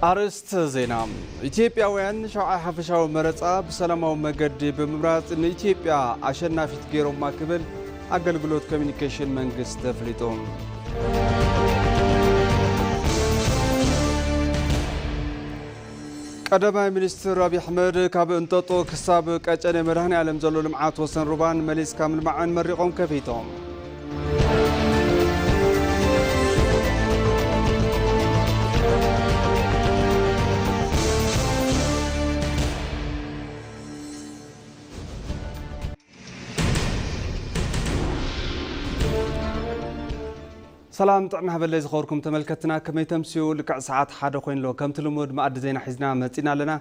ኣርእስተ ዜና። ኢትዮጵያውያን ሻውዓይ ሓፈሻዊ መረጻ ብሰላማዊ መገዲ ብምምራጽ ንኢትዮጵያ ኣሸናፊት ገይሮማ ክብል ኣገልግሎት ኮሚኒኬሽን መንግስቲ ኣፍሊጡ። ቀዳማይ ሚኒስትር ኣብይ ኣሕመድ ካብ እንጠጦ ክሳብ ቀጨኔ መድኃኔ ዓለም ዘሎ ልምዓት ወሰን ሩባን መሊስካ ምልማዕን መሪቖም ከፊቶም። ሰላም ጥዕና ሃበለይ ዝኸበርኩም ተመልከትና፣ ከመይ ተምስዩ? ልክዕ ሰዓት ሓደ ኮይኑ ኣሎ። ከምቲ ልሙድ መኣዲ ዜና ሒዝና መጺና ኣለና።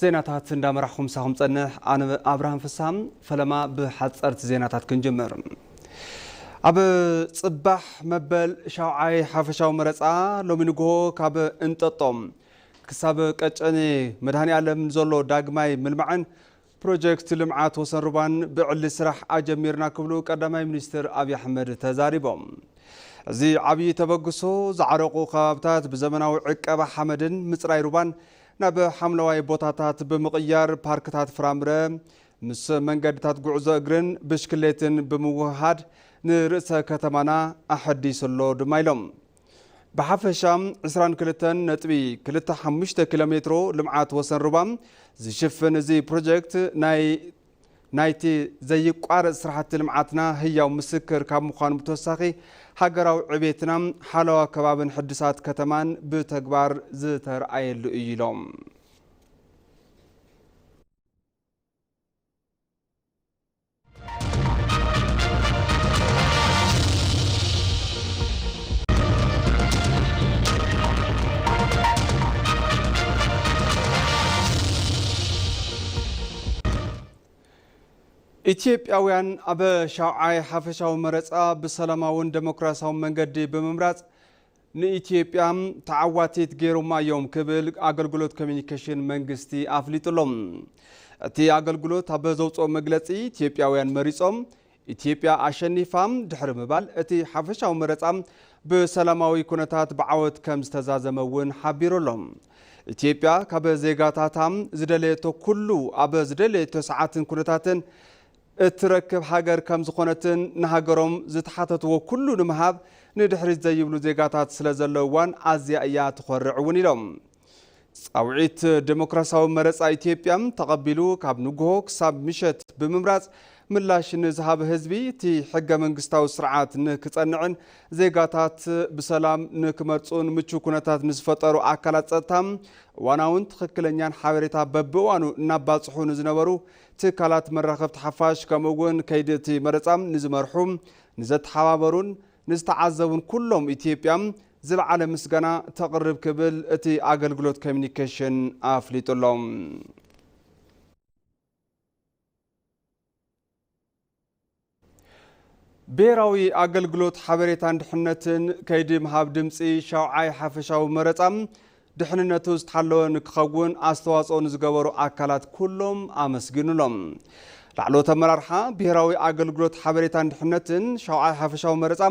ዜናታት እንዳመራሕኹ ምሳኹም ጸንሕ ኣነ ኣብርሃም ፍስሃ። ፈለማ ብሓጸርቲ ዜናታት ክንጅምር። ኣብ ጽባሕ መበል ሻውዓይ ሓፈሻዊ መረጻ ሎሚ ንግሆ ካብ እንጠጦ ክሳብ ቀጨኔ መድኃኔ ዓለም ዘሎ ዳግማይ ምልማዕን ፕሮጀክት ልምዓት ወሰን ሩባን ብዕሊ ስራሕ ኣጀሚርና ክብሉ ቀዳማይ ሚኒስትር ኣብይ ኣሕመድ ተዛሪቦም። እዚ ዓብዪ ተበግሶ ዝዓረቑ ከባብታት ብዘመናዊ ዕቀባ ሓመድን ምፅራይ ሩባን ናብ ሓምለዋይ ቦታታት ብምቕያር ፓርክታት ፍራምረ ምስ መንገድታት ጉዕዞ እግርን ብሽክሌትን ብምውህሃድ ንርእሰ ከተማና ኣሐዲሱ ኣሎ ድማ ኢሎም። ብሓፈሻ ዕስራን ክልተን ነጥቢ ክልተ ሓሙሽተ ኪሎ ሜትሮ ልምዓት ወሰን ሩባ ዝሽፍን እዚ ፕሮጀክት ናይ ናይቲ ዘይቋረጽ ስራሕቲ ልምዓትና ህያው ምስክር ካብ ምዃኑ ብተወሳኺ ሃገራዊ ዕቤትና ሓለዋ ከባብን ሕድሳት ከተማን ብተግባር ዝተርኣየሉ እዩ ኢሎም። ኢትዮጵያውያን ኣብ ሻውዓይ ሓፈሻዊ መረጻ ብሰላማውን ዴሞክራሲያውን መንገዲ ብምምራጽ ንኢትዮጵያ ተዓዋቲት ገይሮማ እዮም ክብል ኣገልግሎት ኮሚኒኬሽን መንግስቲ ኣፍሊጡ ኣሎ። እቲ ኣገልግሎት ኣብ ዘውፅኦ መግለፂ ኢትዮጵያውያን መሪጾም ኢትዮጵያ ኣሸኒፋ ድሕሪ ምባል እቲ ሓፈሻዊ መረጻ ብሰላማዊ ኩነታት ብዓወት ከም ዝተዛዘመ እውን ሓቢሩ ኣሎ። ኢትዮጵያ ካብ ዜጋታታ ዝደለየቶ ኩሉ ኣብ ዝደለየቶ ሰዓትን ኩነታትን እትረክብ ሃገር ከም ዝኾነትን ንሃገሮም ዝተሓተትዎ ኩሉ ንምሃብ ንድሕሪት ዘይብሉ ዜጋታት ስለ ዘለውዋን ኣዝያ እያ ትኾርዕ እውን ኢሎም። ጻውዒት ዴሞክራሲያዊ መረጻ ኢትዮጵያ ተቐቢሉ ካብ ንግሆ ክሳብ ምሸት ብምምራጽ ምላሽ ንዝሃበ ህዝቢ እቲ ሕገ መንግስታዊ ስርዓት ንክጸንዕን ዜጋታት ብሰላም ንክመርጹን ምቹ ኩነታት ንዝፈጠሩ ኣካላት ጸጥታ እዋናውን ትኽክለኛን ሓበሬታ በብእዋኑ እናባጽሑ ንዝነበሩ ትካላት መራኸብቲ ሓፋሽ ከምኡ እውን ከይዲ እቲ መረጻ ንዝመርሑ ንዘተሓባበሩን ንዝተዓዘቡን ኩሎም ኢትዮጵያ ዝለዓለ ምስጋና ተቕርብ ክብል እቲ ኣገልግሎት ኮሚኒኬሽን ኣፍሊጡ ኣሎ። ብሄራዊ ኣገልግሎት ሓበሬታን ድሕነትን ከይዲ ምሃብ ድምፂ ሻውዓይ ሓፈሻዊ መረፃ ድሕንነቱ ዝተሓለወ ንክኸውን ኣስተዋፅኦ ንዝገበሩ ኣካላት ኩሎም ኣመስጊኑ ኣሎ። ላዕለዎት ኣመራርሓ ብሄራዊ ኣገልግሎት ሓበሬታን ድሕነትን ሻውዓይ ሓፈሻዊ መረፃ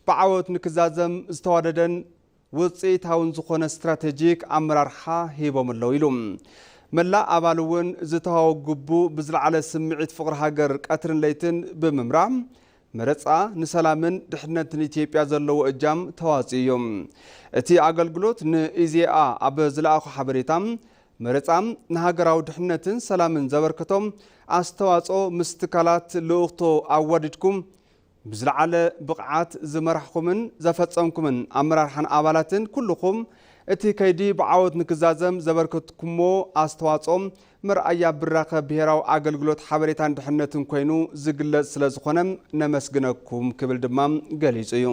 ብዓወት ንክዛዘም ዝተዋደደን ውፅኢታውን ዝኾነ ስትራቴጂክ ኣመራርሓ ሂቦም ኣለዉ ኢሉ። መላእ ኣባል እውን ዝተዋህቦ ግቡ ብዝለዓለ ስምዒት ፍቕሪ ሃገር ቀትርን ለይትን ብምምራሕ መረፃ ንሰላምን ድሕነትን ኢትዮጵያ ዘለዎ እጃም ተዋፅኡ እዩ። እቲ ኣገልግሎት ንኢዜኣ ኣብ ዝለኣኾ ሓበሬታ መረፃ ንሃገራዊ ድሕነትን ሰላምን ዘበርከቶም ኣስተዋፅኦ ምስ ትካላት ልኡኽቶ ኣዋዲድኩም ብዝለዓለ ብቕዓት ዝመራሕኩምን ዘፈጸምኩምን ኣመራርሓን ኣባላትን ኩልኹም እቲ ከይዲ ብዓወት ንክዛዘም ዘበርከትኩሞ ኣስተዋጽኦ መርኣያ ብራኸ ብሄራዊ ኣገልግሎት ሓበሬታን ድሕነትን ኮይኑ ዝግለጽ ስለ ዝኾነ ነመስግነኩም ክብል ድማ ገሊጹ እዩ።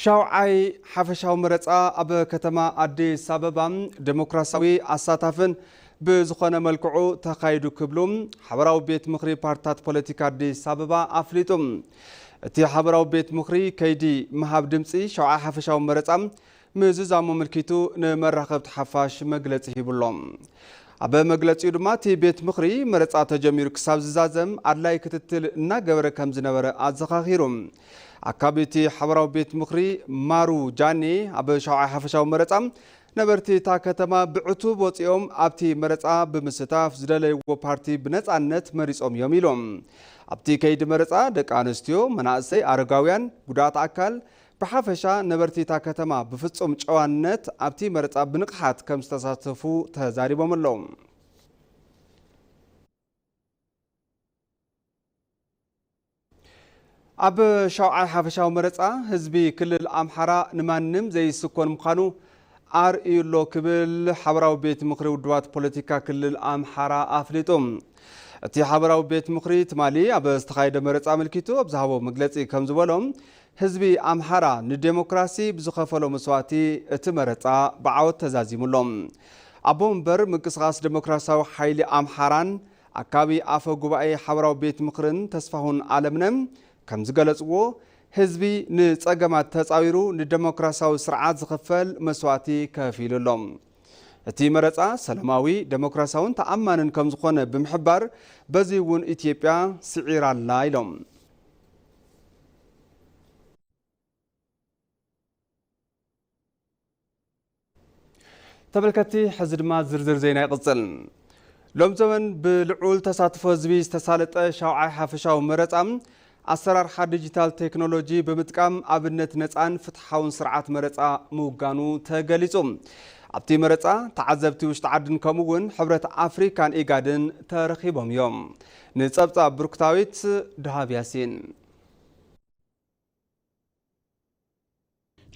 ሻውዓይ ሓፈሻዊ መረጻ ኣብ ከተማ ኣዲስ ኣበባ ዴሞክራሲያዊ ኣሳታፍን ብዝኾነ መልክዑ ተኻይዱ ክብሉ ሓበራዊ ቤት ምኽሪ ፓርትታት ፖለቲካ ኣዲስ ኣበባ ኣፍሊጡ። እቲ ሓበራዊ ቤት ምኽሪ ከይዲ ምሃብ ድምፂ ሸውዓይ ሓፈሻዊ መረፃ ምዝዛሙ ኣመልኪቱ ንመራኸብቲ ሓፋሽ መግለፂ ሂቡሎም። ኣብ መግለፂኡ ድማ እቲ ቤት ምኽሪ መረፃ ተጀሚሩ ክሳብ ዝዛዘም ኣድላይ ክትትል እናገበረ ከም ዝነበረ ኣዘኻኺሩ። ኣካቢ እቲ ሓበራዊ ቤት ምኽሪ ማሩ ጃኔ ኣብ ሸውዓይ ሓፈሻዊ መረፃ ነበርቲ እታ ከተማ ብዕቱብ ወፂኦም ኣብቲ መረፃ ብምስታፍ ዝደለይዎ ፓርቲ ብነፃነት መሪፆም እዮም ኢሎም። ኣብቲ ከይዲ መረፃ ደቂ ኣንስትዮ፣ መናእሰይ፣ ኣረጋውያን፣ ጉዳት ኣካል፣ ብሓፈሻ ነበርቲ እታ ከተማ ብፍፁም ጨዋነት ኣብቲ መረፃ ብንቕሓት ከም ዝተሳተፉ ተዛሪቦም ኣለዉ። ኣብ ሻውዓይ ሓፈሻዊ መረፃ ህዝቢ ክልል ኣምሓራ ንማንም ዘይስኮን ምዃኑ ኣርእዩ ኣሎ ክብል ሓበራዊ ቤት ምኽሪ ውድባት ፖለቲካ ክልል ኣምሓራ ኣፍሊጡ። እቲ ሓበራዊ ቤት ምኽሪ ትማሊ ኣብ ዝተኻየደ መረፃ ኣመልኪቱ ኣብ ዝሃቦ መግለፂ ከም ዝበሎ፣ ህዝቢ ኣምሓራ ንዴሞክራሲ ብዝኸፈሎ መስዋእቲ እቲ መረፃ ብዓወት ተዛዚሙ ኣሎ። ኣቦ መንበር ምንቅስቓስ ዴሞክራሲያዊ ሓይሊ ኣምሓራን ኣካቢ ኣፈ ጉባኤ ሓበራዊ ቤት ምኽርን ተስፋሁን ኣለምነ ከም ዝገለፅዎ፣ ህዝቢ ንፀገማት ተፃዊሩ ንዴሞክራሲያዊ ስርዓት ዝኽፈል መስዋእቲ ከፊሉ ኣሎ። እቲ መረፃ ሰላማዊ፣ ዴሞክራሲያውን ተኣማንን ከም ዝኾነ ብምሕባር፣ በዚ እውን ኢትዮጵያ ስዒራ ኣላ ኢሎም። ተመልከትቲ፣ ሕዚ ድማ ዝርዝር ዜና ይቕጽል። ሎም ዘበን ብልዑል ተሳትፎ ህዝቢ ዝተሳለጠ ሻውዓይ ሓፈሻዊ መረጻ፣ ኣሰራርሓ ዲጂታል ቴክኖሎጂ ብምጥቃም ኣብነት ነጻን ፍትሓውን ስርዓት መረጻ ምውጋኑ ተገሊጹ። ኣብቲ መረጻ፣ ተዓዘብቲ ውሽጢ ዓድን ከምኡ እውን ሕብረት ኣፍሪካን ኢጋድን ተረኺቦም እዮም። ንጸብጻብ ብሩክታዊት ደሃብ ያሲን።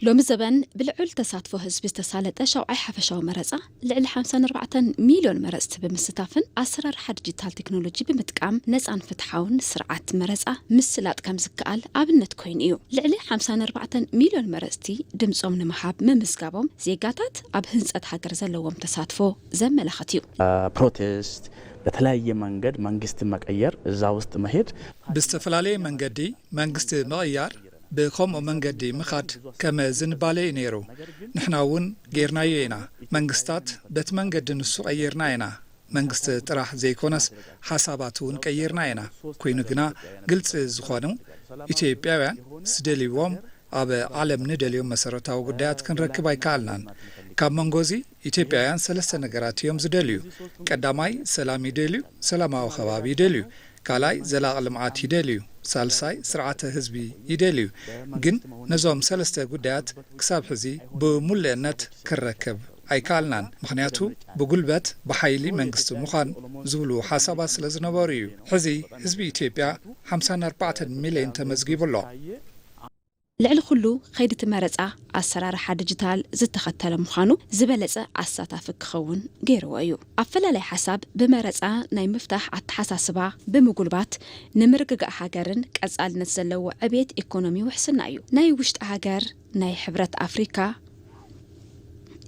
ሎሚ ዘበን ብልዑል ተሳትፎ ህዝቢ ዝተሳለጠ ሻውዓይ ሓፈሻዊ መረጻ፣ ልዕሊ ሓምሳን ኣርባዕተን ሚልዮን መረጽቲ ብምስታፍን ኣሰራርሓ ዲጂታል ቴክኖሎጂ ብምጥቃም ነጻን ፍትሓውን ስርዓት መረጻ ምስላጥ ከም ዝከኣል ኣብነት ኮይኑ እዩ። ልዕሊ ሓምሳን ኣርባዕተን ሚልዮን መረጽቲ ድምጾም ንምሃብ ምምዝጋቦም፣ ዜጋታት ኣብ ህንጸት ሃገር ዘለዎም ተሳትፎ ዘመላኽት እዩ። ፕሮቴስት፣ በተለያየ መንገድ መንግስት መቀየር፣ እዛ ውስጥ መሄድ። ብዝተፈላለየ መንገዲ መንግስቲ ምቕያር፣ ብኸምኡ መንገዲ ምኻድ ከም ዝንባለ እዩ ነይሩ። ንሕና እውን ጌርናዮ ኢና። መንግስታት በቲ መንገዲ ንሱ ቀይርና ኢና። መንግስቲ ጥራሕ ዘይኮነስ ሓሳባት እውን ቀይርና ኢና። ኮይኑ ግና ግልፂ ዝኾኑ ኢትዮጵያውያን ዝደልይዎም ኣብ ዓለም ንደልዮም መሰረታዊ ጉዳያት ክንረክብ ኣይከኣልናን። ካብ መንጎ እዚ ኢትዮጵያውያን ሰለስተ ነገራት እዮም ዝደልዩ። ቀዳማይ ሰላም ይደልዩ፣ ሰላማዊ ከባቢ ይደልዩ። ካልኣይ ዘላቒ ልምዓት ይደልዩ። ሳልሳይ ስርዓተ ህዝቢ ይደልዩ። ግን ነዞም ሰለስተ ጉዳያት ክሳብ ሕዚ ብምሉእነት ክንረክብ ኣይከኣልናን። ምኽንያቱ ብጉልበት ብሓይሊ መንግስቲ ምዃን ዝብሉ ሓሳባት ስለ ዝነበሩ እዩ። ሕዚ ህዝቢ ኢትዮጵያ ሓምሳን ኣርባዕተን ሚልዮን ተመዝጊቡ ኣሎ። ልዕሊ ኩሉ፣ ከይዲ እቲ መረጻ ኣሰራርሓ ዲጂታል ዝተኸተለ ምዃኑ ዝበለጸ ኣሳታፊ ክኸውን ገይርዎ እዩ። ኣፈላላይ ሓሳብ ብመረጻ ናይ ምፍታሕ ኣተሓሳስባ ብምጉልባት፣ ንምርግጋእ ሃገርን ቀጻልነት ዘለዎ ዕብየት ኢኮኖሚ ውሕስና እዩ። ናይ ውሽጢ ሃገር፣ ናይ ሕብረት ኣፍሪካ፣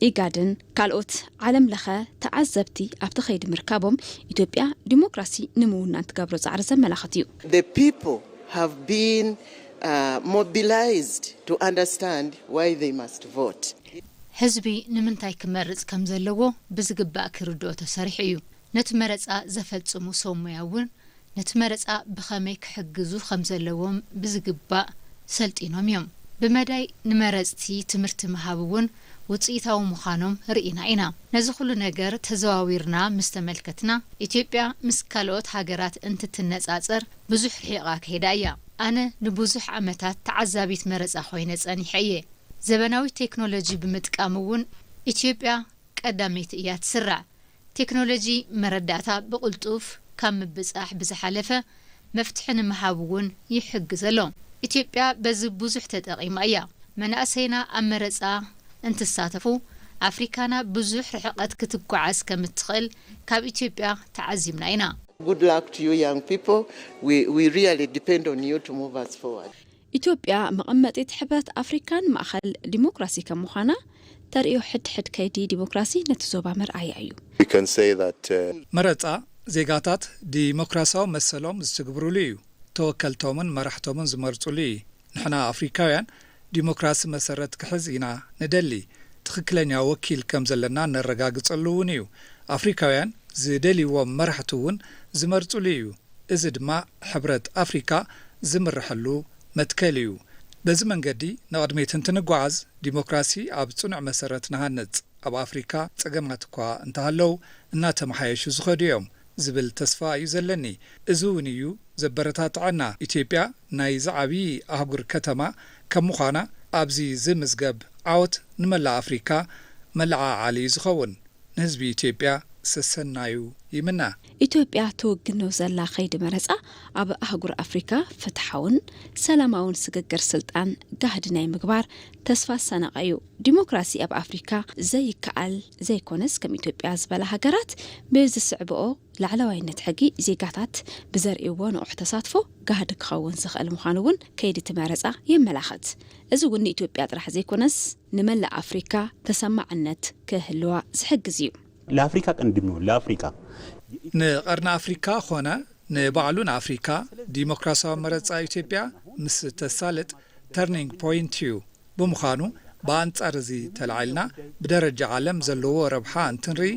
ኢጋድን ካልኦት ዓለም ለኸ ተዓዘብቲ ኣብቲ ከይዲ ምርካቦም፣ ኢትዮጵያ ዲሞክራሲ ንምውናን ትገብሮ ጻዕሪ ዘመላኽት እዩ። The people have been, uh, mobilized to understand why they must vote. ህዝቢ ንምንታይ ክመርጽ ከም ዘለዎ ብዝግባእ ክርድኦ ተሰሪሑ እዩ። ነቲ መረጻ ዘፈጽሙ ሰብ ሞያ እውን ነቲ መረጻ ብኸመይ ክሕግዙ ከም ዘለዎም ብዝግባእ ሰልጢኖም እዮም። ብመዳይ ንመረጽቲ ትምህርቲ ምሃብ እውን ውጽኢታዊ ምዃኖም ርኢና ኢና። ነዚ ኩሉ ነገር ተዘዋዊርና ምስ ተመልከትና፣ ኢትዮጵያ ምስ ካልኦት ሃገራት እንትትነጻጸር ብዙሕ ርሒቓ ከይዳ እያ። ኣነ ንብዙሕ ዓመታት ተዓዛቢት መረጻ ኮይነ ጸኒሐ እየ። ዘበናዊ ቴክኖሎጂ ብምጥቃም እውን ኢትዮጵያ ቀዳመይቲ እያ ትስራዕ። ቴክኖሎጂ መረዳእታ ብቕልጡፍ ካብ ምብጻሕ ብዝሓለፈ መፍትሒ ንምሃብ እውን ይሕግዝ ኣሎ። ኢትዮጵያ በዚ ብዙሕ ተጠቒማ እያ። መናእሰይና ኣብ መረጻ እንትሳተፉ ኣፍሪካና ብዙሕ ርሕቀት ክትጓዓዝ ከም እትኽእል ካብ ኢትዮጵያ ተዓዚብና ኢና። Good luck to you young people. We, we really depend on you to move us forward. ኢትዮጵያ መቐመጢት ሕብረት ኣፍሪካን ማእኸል ዲሞክራሲ ከም ምዃና፣ ተርእዮ ሕድሕድ ከይዲ ዲሞክራሲ ነቲ ዞባ መርኣያ እዩ። We can say that uh, መረጻ ዜጋታት ዲሞክራሲያዊ መሰሎም ዝትግብሩሉ እዩ። ተወከልቶምን መራሕቶምን ዝመርጹሉ እዩ። ንሕና ኣፍሪካውያን ዲሞክራሲ መሰረት ክሕዝ ኢና ንደሊ። ትኽክለኛ ወኪል ከም ዘለና ነረጋግጸሉ እውን እዩ። ኣፍሪካውያን ዝደልይዎም መራሕቲ እውን ዝመርጹሉ እዩ። እዚ ድማ ሕብረት ኣፍሪካ ዝምርሐሉ መትከል እዩ። በዚ መንገዲ ንቕድሚት እንትንጓዓዝ ዲሞክራሲ ኣብ ጽኑዕ መሰረት ንሃንጽ። ኣብ ኣፍሪካ ጸገማት እኳ እንተሃለው እናተመሓየሹ ዝኸዱ እዮም ዝብል ተስፋ እዩ ዘለኒ። እዚ እውን እዩ ዘበረታትዐና። ኢትዮጵያ ናይ ዝዓብዪ ኣህጉር ከተማ ከም ምዃና ኣብዚ ዝምዝገብ ዓወት ንመላእ ኣፍሪካ መለዓዓሊ እዩ ዝኸውን። ንህዝቢ ኢትዮጵያ ሰሰናዩ ይምነ። ኢትዮጵያ ትውግኖ ዘላ ከይዲ መረፃ ኣብ ኣህጉር ኣፍሪካ ፍትሓውን ሰላማውን ስግግር ስልጣን ጋህዲ ናይ ምግባር ተስፋ ዝሰነቐ እዩ። ዲሞክራሲ ኣብ ኣፍሪካ ዘይከኣል ዘይኮነስ ከም ኢትዮጵያ ዝበላ ሃገራት ብዝስዕብኦ ላዕለዋይነት ሕጊ ዜጋታት ብዘርእይዎ ንቑሕ ተሳትፎ ጋህዲ ክኸውን ዝኽእል ምዃኑ እውን ከይዲ እቲ መረፃ የመላኽት። እዚ እውን ንኢትዮጵያ ጥራሕ ዘይኮነስ ንመላእ ኣፍሪካ ተሰማዕነት ክህልዋ ዝሕግዝ እዩ። ለአፍሪካ ቀንድም ነው ለአፍሪካ ንቐርኒ ኣፍሪካ ኾነ ንባዕሉ ንኣፍሪካ ዲሞክራሲያዊ መረፃ ኢትዮጵያ ምስ ተሳልጥ ተርኒንግ ፖይንት እዩ። ብምዃኑ ብኣንጻር እዚ ተላዒልና ብደረጃ ዓለም ዘለዎ ረብሓ እንትንርኢ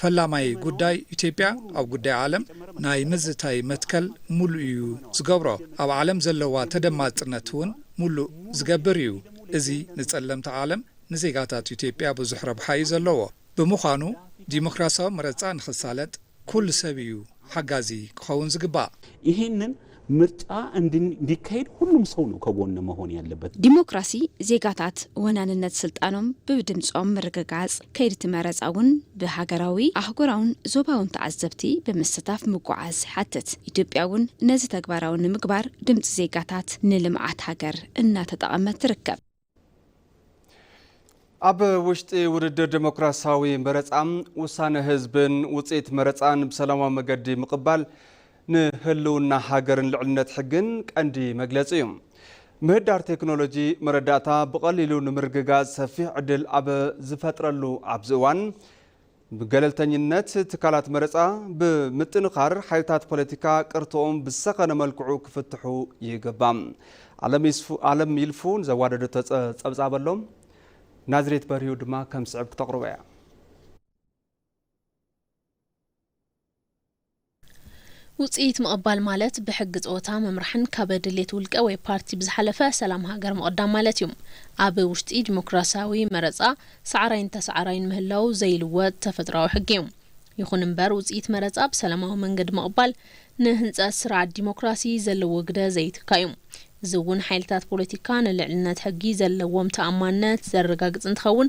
ፈላማይ ጉዳይ ኢትዮጵያ ኣብ ጉዳይ ዓለም ናይ ምዝታይ መትከል ሙሉእ እዩ ዝገብሮ። ኣብ ዓለም ዘለዋ ተደማፅነት እውን ሙሉእ ዝገብር እዩ። እዚ ንፀለምቲ ዓለም ንዜጋታት ኢትዮጵያ ብዙሕ ረብሓ እዩ ዘለዎ። ብምዃኑ ዲሞክራሲያዊ መረፃ ንኽሳለጥ ኩሉ ሰብ እዩ ሓጋዚ ክኸውን ዝግባእ። ይሄንን ምርጫ እንድን- እንዲካሄድ ሁሉም ሰው ነው ከጎን መሆን ያለበት። ዲሞክራሲ ዜጋታት ወናንነት ስልጣኖም ብድምፆም ምርግጋፅ ከይዲ እቲ መረፃ እውን ብሃገራዊ ኣህጉራውን ዞባውን ተዓዘብቲ ብምስታፍ ምጉዓዝ ይሓትት። ኢትዮጵያ እውን ነዚ ተግባራዊ ንምግባር ድምፂ ዜጋታት ንልምዓት ሃገር እናተጠቐመት ትርከብ። ኣብ ውሽጢ ውድድር ዴሞክራሲያዊ መረፃ ውሳነ ህዝብን ውፅኢት መረፃን ብሰላማዊ መገዲ ምቕባል ንህልውና ሃገርን ልዕልነት ሕግን ቀንዲ መግለፂ እዩ። ምህዳር ቴክኖሎጂ መረዳእታ ብቐሊሉ ንምርግጋፅ ሰፊሕ ዕድል ኣብ ዝፈጥረሉ ኣብዚ እዋን፣ ብገለልተኝነት ትካላት መረፃ ብምጥንኻር ሓይልታት ፖለቲካ ቅርትኦም ብዝሰኸነ መልክዑ ክፍትሑ ይግባእ። ኣለም ይስፉ- ኣለም ይልፉ ንዘዋደደቶ ፀ- ፀብፃብ ኣሎ። ናዝሬት በርሂው ድማ ከም ስዕብ ክተቕርቦ እያ። ውፅኢት ምቕባል ማለት ብሕጊ ፀወታ ምምራሕን ካብ ድሌት ውልቀ ወይ ፓርቲ ብዝሓለፈ ሰላም ሃገር ምቕዳም ማለት እዩ። ኣብ ውሽጢ ዲሞክራሲያዊ መረፃ ሰዓራይን ተሰዓራይን ምህላው ዘይልወጥ ተፈጥሮኣዊ ሕጊ እዩ። ይኹን እምበር ውፅኢት መረፃ ብሰላማዊ መንገዲ ምቕባል ንህንፀት ስርዓት ዲሞክራሲ ዘለዎ ግደ ዘይትካ እዩ። እዚ እውን ሓይልታት ፖለቲካ ንልዕልነት ሕጊ ዘለዎም ተኣማንነት ዘረጋግፅ እንትኸውን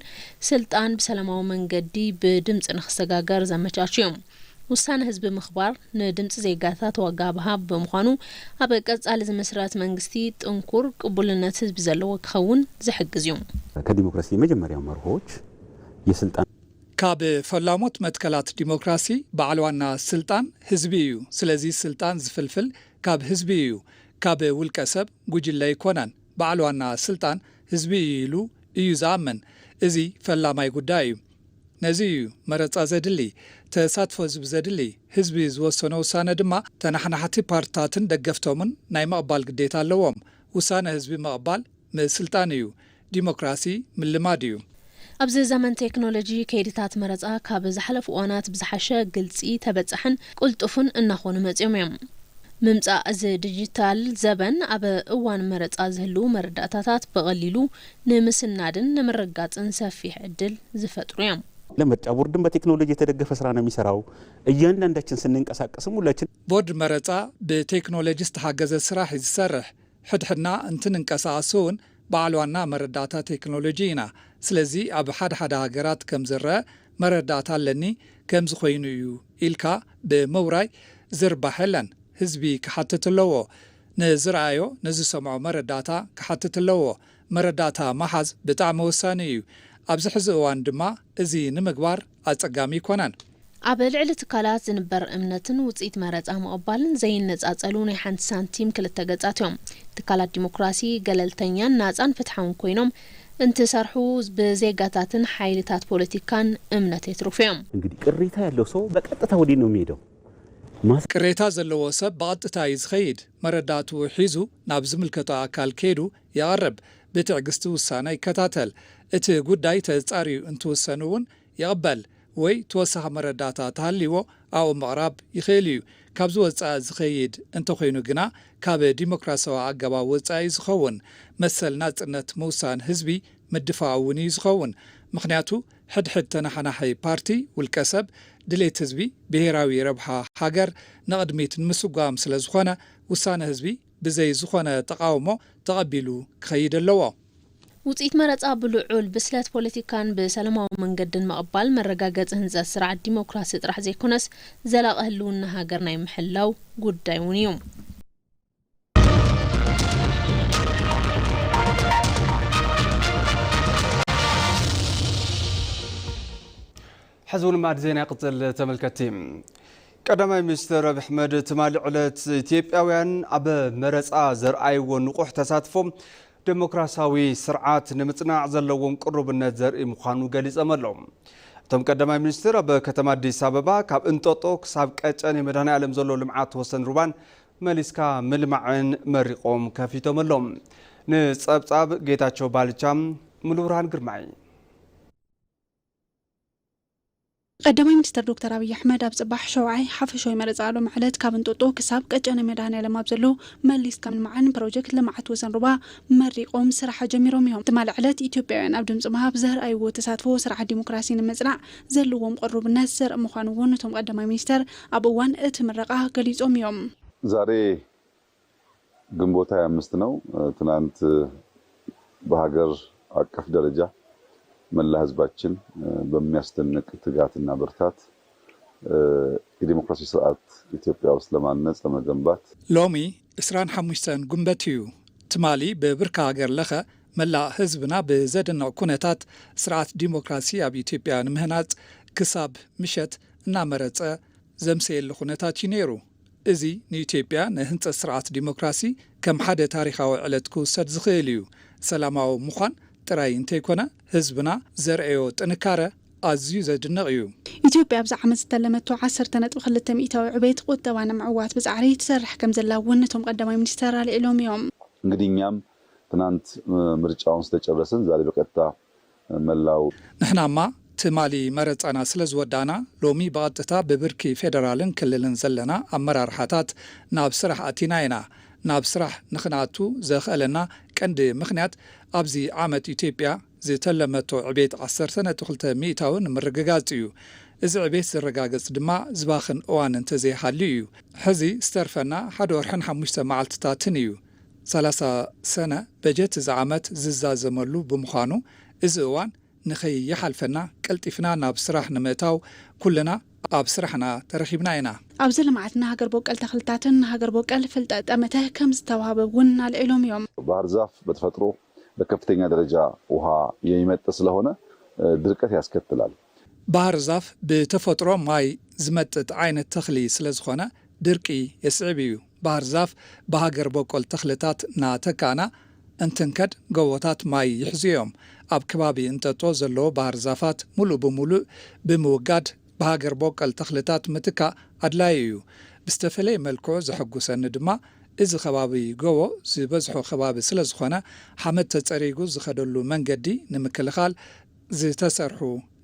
ስልጣን ብሰላማዊ መንገዲ ብድምፂ ንክሰጋገር ዘመቻቹ እዩ። ውሳነ ህዝቢ ምኽባር ንድምፂ ዜጋታት ዋጋ ምሃብ ብምዃኑ ኣብ ቀፃሊ ዝምስረት መንግስቲ ጥንኩር ቅቡልነት ህዝቢ ዘለዎ ክኸውን ዝሕግዝ እዩ። ከዲሞክራሲ የመጀመርያው መርሆች የስልጣን ካብ ፈላሞት መትከላት ዲሞክራሲ በዓል ዋና ስልጣን ህዝቢ እዩ። ስለዚ ስልጣን ዝፍልፍል ካብ ህዝቢ እዩ። ካብ ውልቀ ሰብ ጉጅለ ኣይኮነን። በዓል ዋና ስልጣን ህዝቢ እዩ ኢሉ እዩ ዝኣምን። እዚ ፈላማይ ጉዳይ እዩ። ነዚ እዩ መረፃ ዘድሊ፣ ተሳትፎ ህዝቢ ዘድሊ። ህዝቢ ዝወሰኖ ውሳነ ድማ ተናሓናሕቲ ፓርትታትን ደገፍቶምን ናይ ምቕባል ግዴታ ኣለዎም። ውሳነ ህዝቢ ምቕባል ምስልጣን እዩ። ዲሞክራሲ ምልማድ እዩ። ኣብዚ ዘመን ቴክኖሎጂ ከይድታት መረፃ ካብ ዝሓለፉ እዋናት ብዝሓሸ ግልፂ፣ ተበፃሕን ቅልጡፍን እናኾኑ መፂኦም እዮም። ምምፃእ እዚ ዲጂታል ዘበን ኣብ እዋን መረፃ ዝህልዉ መረዳእታታት ብቐሊሉ ንምስናድን ንምርጋፅን ሰፊሕ ዕድል ዝፈጥሩ እዮም። ለምርጫ ቦርድን በቴክኖሎጂ የተደገፈ ስራ ነው የሚሰራው። እያንዳንዳችን ስንንቀሳቀስም ሁላችን ቦርድ መረፃ ብቴክኖሎጂ ዝተሓገዘ ስራሕ እዩ ዝሰርሕ። ሕድሕድና እንትንንቀሳቐስ እውን በዓል ዋና መረዳእታ ቴክኖሎጂ ኢና። ስለዚ ኣብ ሓደ ሓደ ሃገራት ከም ዝረአ መረዳእታ ኣለኒ ከምዚ ኮይኑ እዩ ኢልካ ብምውራይ ዝርባሕ የለን። ህዝቢ ክሓትት ኣለዎ። ንዝረኣዮ ንዝሰምዖ መረዳእታ ክሓትት ኣለዎ። መረዳእታ ምሓዝ ብጣዕሚ ወሳኒ እዩ። ኣብዚ ሕዚ እዋን ድማ እዚ ንምግባር ኣጸጋሚ ኣይኮነን። ኣብ ልዕሊ ትካላት ዝንበር እምነትን ውፅኢት መረፃ ምቕባልን ዘይነፃፀሉ ናይ ሓንቲ ሳንቲም ክልተ ገፃት እዮም። ትካላት ዲሞክራሲ ገለልተኛን ናፃን ፍትሓውን ኮይኖም እንትሰርሑ ብዜጋታትን ሓይልታት ፖለቲካን እምነት የትርፉ እዮም። እንግዲህ ቅሬታ ያለው ሰው በቀጥታ ወዴት ነው የሚሄደው? ማስ- ቅሬታ ዘለዎ ሰብ ብቐጥታ እዩ ዝኸይድ። መረዳእትኡ ሒዙ ናብ ዝምልከቶ ኣካል ከይዱ የቕርብ። ብትዕግስቲ ውሳነ ይከታተል። እቲ ጉዳይ ተጻርዩ እንትውሰን እውን ይቕበል ወይ ተወሳኺ መረዳእታ ተሃልይዎ ኣብኡ ምቕራብ ይኽእል እዩ። ካብዚ ወጻኢ ዝኸይድ እንተኾይኑ ግና ካብ ዲሞክራሲያዊ ኣገባብ ወጻኢ ዝኸውን መሰል ናጽነት ምውሳን ህዝቢ ምድፋእ እውን እዩ ዝኸውን። ምኽንያቱ ሕድሕድ ተነሓናሒ ፓርቲ፣ ውልቀ ሰብ፣ ድሌት ህዝቢ፣ ብሄራዊ ረብሓ ሃገር ንቕድሚት ንምስጓም ስለ ዝኾነ ውሳነ ህዝቢ ብዘይ ዝኾነ ተቓውሞ ተቐቢሉ ክኸይድ ኣለዎ። ውፅኢት መረፃ ብልዑል ብስለት ፖለቲካን ብሰላማዊ መንገድን ምቕባል መረጋገፂ ህንፀት ስርዓት ዲሞክራሲ ጥራሕ ዘይኮነስ ዘላቒ ህልውና ሃገር ናይ ምሕላው ጉዳይ እውን እዩ። ሕዚ እውን ማዕድ ዜና ይቕፅል ተመልከትቲ። ቀዳማይ ሚኒስትር ኣብይ ኣሕመድ ትማሊ ዕለት ኢትዮጵያውያን ኣብ መረፃ ዘርኣይዎ ንቑሕ ተሳትፎ ዴሞክራሲያዊ ስርዓት ንምፅናዕ ዘለዎም ቅሩብነት ዘርኢ ምዃኑ ገሊፆም ኣለዉ። እቶም ቀዳማይ ሚኒስትር ኣብ ከተማ ኣዲስ ኣበባ ካብ እንጦጦ ክሳብ ቀጨኔ መድኃኔዓለም ዘሎ ልምዓት ወሰን ሩባን መሊስካ ምልማዕን መሪቖም ከፊቶም ኣለዉ። ንፀብፃብ ጌታቸው ባልቻ ሙሉብርሃን ግርማይ። ቀዳማይ ሚኒስትር ዶክተር ኣብይ ኣሕመድ ኣብ ፅባሕ ሸውዓይ ሓፈሻዊ መረፃ ሎም ዕለት ካብ እንጦጦ ክሳብ ቀጨነ መድኃኔዓለም ኣብ ዘሎ መሊስካ ምልማዕን ፕሮጀክት ልምዓት ወሰን ሩባ መሪቖም ስራሕ ጀሚሮም እዮም። ትማሊ ዕለት ኢትዮጵያውያን ኣብ ድምፂ ምሃብ ዘርኣይዎ ተሳትፎ ስርዓት ዲሞክራሲ ንምፅናዕ ዘለዎም ቅሩብነት ዘርኢ ምዃኑ እውን እቶም ቀዳማይ ሚኒስትር ኣብ እዋን እቲ ምረቓ ገሊፆም እዮም። ዛሬ ግንቦት ሃያ አምስት ነው። ትናንት በሀገር አቀፍ ደረጃ መላ ህዝባችን በሚያስደንቅ ትጋትና ብርታት የዲሞክራሲ ስርዓት ኢትዮጵያ ውስጥ ለማነጽ ለመገንባት ሎሚ ዕስራን ሓሙሽተን ጉንበት እዩ። ትማሊ ብብርኪ ሃገር ለኸ መላእ ህዝብና ብዘደንቕ ኩነታት ስርዓት ዲሞክራሲ ኣብ ኢትዮጵያ ንምህናጽ ክሳብ ምሸት እናመረጸ ዘምሰየሉ ኩነታት እዩ ነይሩ። እዚ ንኢትዮጵያ ንህንጸት ስርዓት ዲሞክራሲ ከም ሓደ ታሪኻዊ ዕለት ክውሰድ ዝኽእል እዩ። ሰላማዊ ምዃን ጥራይ እንተይኮነ ህዝብና ዘርአዮ ጥንካረ ኣዝዩ ዘድንቕ እዩ። ኢትዮጵያ ኣብዚ ዓመት ዝተለመቶ ዓሰርተ ነጥቢ ክልተ ሚእታዊ ዕቤት ቁጠባ ንምዕዋት ብጻዕሪ ትሰርሕ ከም ዘላ እውን እቶም ቀዳማይ ሚኒስተር ኣልዒሎም እዮም። እንግዲህ እኛም ትናንት ምርጫውን ስለጨረስን ዛሬ በቀጥታ መላው ንሕናማ ትማሊ መረጻና ስለ ዝወዳእና ሎሚ ብቐጥታ ብብርኪ ፌደራልን ክልልን ዘለና ኣመራርሓታት ናብ ስራሕ ኣቲና ኢና። ናብ ስራሕ ንኽንኣቱ ዘኽእለና ቀንዲ ምኽንያት ኣብዚ ዓመት ኢትዮጵያ ዝተለመቶ ዕቤት ዓሰርተ ነጥቢ ክልተ ሚእታዊ ንምርግጋጽ እዩ። እዚ ዕቤት ዝረጋገጽ ድማ ዝባኽን እዋን እንተዘይሃልዩ እዩ። ሕዚ ዝተርፈና ሓደ ወርሕን ሓሙሽተ መዓልትታትን እዩ። ሰላሳ ሰነ በጀት እዚ ዓመት ዝዛዘመሉ ብምዃኑ እዚ እዋን ንኸይሓልፈና ቀልጢፍና ናብ ስራሕ ንምእታው ኩልና ኣብ ስራሕና ተረኺብና ኢና። ኣብዚ ልምዓት ንሃገር ቦቀል ተኽልታትን ንሃገር ቦቀል ፍልጠት ጠመተ ከም ዝተዋህበ እውን ኣልዒሎም እዮም። ባህር ዛፍ በተፈጥሮ በከፍተኛ ደረጃ ውሃ የሚመጥ ስለሆነ ድርቀት ያስከትላል። ባህር ዛፍ ብተፈጥሮ ማይ ዝመጥጥ ዓይነት ተኽሊ ስለ ዝኾነ ድርቂ የስዕብ እዩ። ባህር ዛፍ ብሃገር ቦቆል ተኽልታት እናተካእና እንትንከድ ጎቦታት ማይ ይሕዙ እዮም። ኣብ ከባቢ እንጠጦ ዘለዎ ባህር ዛፋት ሙሉእ ብሙሉእ ብምውጋድ ብሃገር ቦቀል ተኽልታት ምትካእ ኣድላዪ እዩ። ብዝተፈለየ መልክዑ ዘሐጉሰኒ ድማ እዚ ከባቢ ጎቦ ዝበዝሖ ከባቢ ስለ ዝኾነ ሓመድ ተፀሪጉ ዝኸደሉ መንገዲ ንምክልኻል ዝተሰርሑ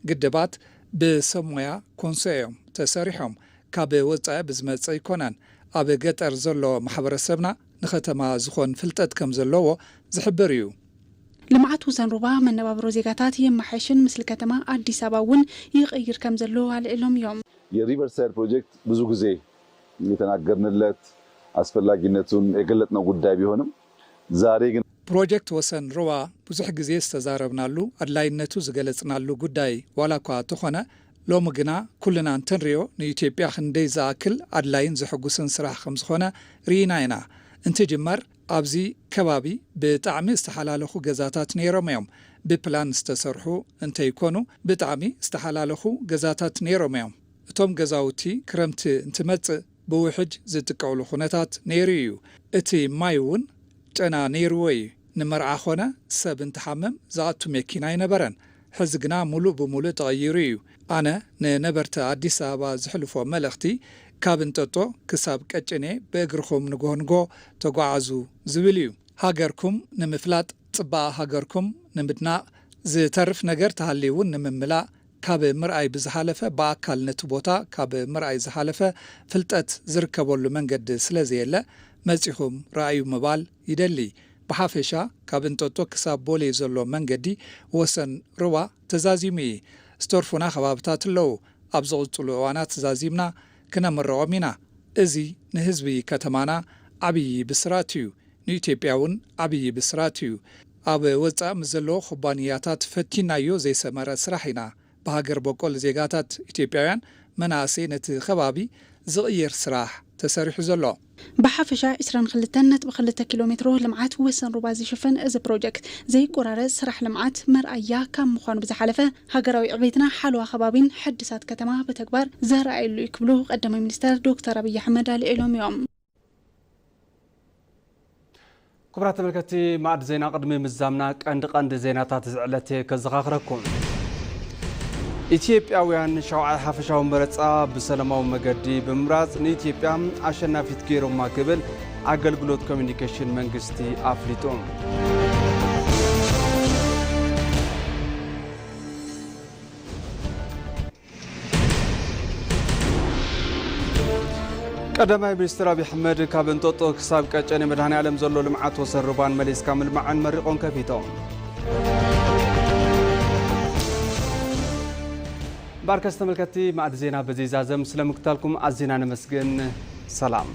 ግድባት ብሰብ ሞያ ኮንሶ እዮም ተሰሪሖም። ካብ ወፃኢ ብዝመፅእ ኣይኮነን። ኣብ ገጠር ዘሎ ማሕበረሰብና ንከተማ ዝኾን ፍልጠት ከም ዘለዎ ዝሕብር እዩ። ልምዓት ወሰን ሩባ መነባብሮ ዜጋታት የመሓይሽን ምስሊ ከተማ ኣዲስ ኣበባ እውን ይቕይር ከም ዘሎ ኣልዒሎም እዮም። የሪቨርሳይድ ፕሮጀክት ብዙ ጊዜ የተናገርንለት አስፈላጊነቱን የገለጽነው ጉዳይ ቢሆንም ዛሬ ግን ፕሮጀክት ወሰን ሩባ ብዙሕ ግዜ ዝተዛረብናሉ ኣድላይነቱ ዝገለጽናሉ ጉዳይ ዋላ እኳ ተኾነ ሎሚ ግና ኩልና እንትንሪኦ ንኢትዮጵያ ክንደይ ዝኣክል ኣድላይን ዘሐጉስን ስራሕ ከምዝኾነ ርኢና ኢና። እንትጅመር ኣብዚ ከባቢ ብጣዕሚ ዝተሓላለኹ ገዛታት ነይሮም እዮም። ብፕላን ዝተሰርሑ እንተይኮኑ ብጣዕሚ ዝተሓላለኹ ገዛታት ነይሮም እዮም። እቶም ገዛውቲ ክረምቲ እንትመፅእ ብውሕጅ ዝጥቀዕሉ ኩነታት ነይሩ እዩ። እቲ ማይ እውን ጨና ነይርዎ እዩ። ንመርዓ ኾነ ሰብ እንትሓምም ዝኣቱ መኪና ኣይነበረን። ሕዚ ግና ሙሉእ ብሙሉእ ተቐይሩ እዩ። ኣነ ንነበርቲ ኣዲስ ኣበባ ዝሕልፎ መልእኽቲ ካብ እንጠጦ ክሳብ ቀጭኔ ብእግርኹም ንጎሆ ንጎሆ ተጓዓዙ ዝብል እዩ። ሃገርኩም ንምፍላጥ፣ ጽባቐ ሃገርኩም ንምድናቕ፣ ዝተርፍ ነገር ተሃልዩ እውን ንምምላእ፣ ካብ ምርኣይ ብዝሓለፈ ብኣካል ነቲ ቦታ ካብ ምርኣይ ዝሓለፈ ፍልጠት ዝርከበሉ መንገዲ ስለ ዘየለ መጺኹም ረኣዩ ምባል ይደሊ። ብሓፈሻ ካብ እንጠጦ ክሳብ ቦሌ ዘሎ መንገዲ ወሰን ሩባ ተዛዚሙ እዩ። ዝተርፉና ከባብታት ኣለዉ። ኣብ ዝቕጽሉ እዋናት ዛዚምና ክነምርቖም ኢና። እዚ ንህዝቢ ከተማና ዓብዪ ብስራት እዩ። ንኢትዮጵያ እውን ዓብዪ ብስራት እዩ። ኣብ ወጻኢ ምስ ዘለዉ ኩባንያታት ፈቲናዮ ዘይሰመረ ስራሕ ኢና። ብሃገር በቆል ዜጋታት ኢትዮጵያውያን መናእሰይ ነቲ ከባቢ ዝቕይር ስራሕ ተሰሪሑ ዘሎ። ብሓፈሻ ዕስራን ክልተን ነጥቢ ክልተ ኪሎ ሜትሮ ልምዓት ወሰን ሩባ ዝሽፍን እዚ ፕሮጀክት ዘይቆራረጽ ስራሕ ልምዓት መርኣያ ካብ ምዃኑ ብዝሓለፈ ሃገራዊ ዕቤትና ሓለዋ ከባቢን ሕድሳት ከተማ ብተግባር ዘርኣየሉ እዩ ክብሉ ቀዳማይ ሚኒስተር ዶክተር ኣብይ ኣሕመድ ኣልዒሎም እዮም። ክቡራት ተመልከትቲ ማዕድ ዜና፣ ቅድሚ ምዛምና ቀንዲ ቀንዲ ዜናታት እዚ ዕለት ከዘኻኽረኩም። ኢትዮጵያውያን ሻውዓይ ሓፈሻዊ መረጻ ብሰላማዊ መገዲ ብምምራጽ ንኢትዮጵያ ኣሸናፊት ገይሮማ ክብል ኣገልግሎት ኮሚኒኬሽን መንግስቲ ኣፍሊጡ። ቀዳማይ ሚኒስትር ኣብይ ኣሕመድ ካብ እንጦጦ ክሳብ ቀጨኔ መድኃኔ ዓለም ዘሎ ልምዓት ወሰን ሩባን መሊስካ ምልማዕን መሪቖም ከፊቶም። እምበኣርከስ ተመልከትቲ ማዕድ ዜና በዚ ይዛዘም። ስለ ምክታልኩም ኣዚና ነመስግን። ሰላም።